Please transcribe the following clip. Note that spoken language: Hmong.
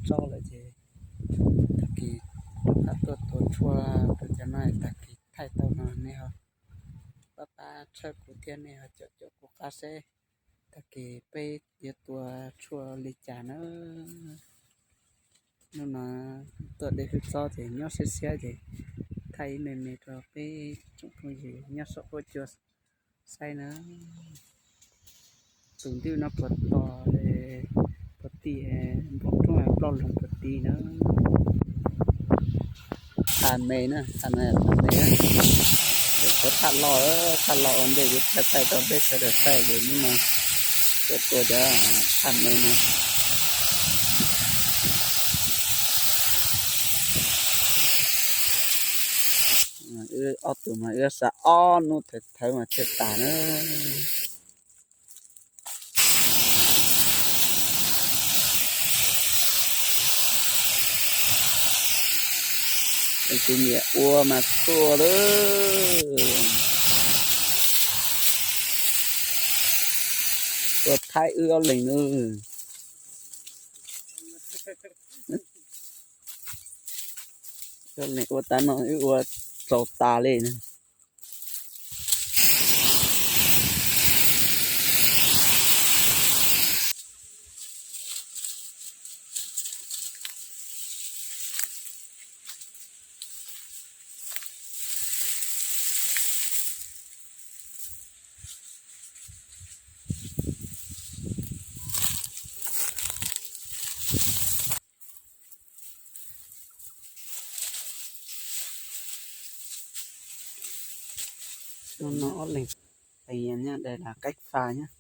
tsob lawm ces tag kis rov qab tuaj tua tshuaj rau cov no, tag kis thaij tau no nej ho pab pab tshawb kuv thiab nej ho caum caum kuv qab seb tag kis peb yuav tua tshuaj li cas na. Hnub no tuaj de hwj txob ces nyob siab siab ces thaij ib me me rau peb tsoom phooj ywg nyob saum huab cua saib na. Tus ntuj no puas tos, puas ti, npoo roob ploj lug puas ti na. Thaj me na, thaj no thaj me na. Cov thaj loj, thaj loj ua ntej kuv thaij thaij rau peb sawv daws saib ces hnub no tuaj tua cov thaj me no. Wb ob tug mas wb xav ob hnub thawv thawv mas thiaj tas na. Leej twg nyiam ua mas tuaj lawm. Tuaj thaij wb ob leeg nawb. Ob leeg ua tas no wb ua tsaus tas li na. Hnub no ob leeg teem nyaj dai las kaib fas nyab.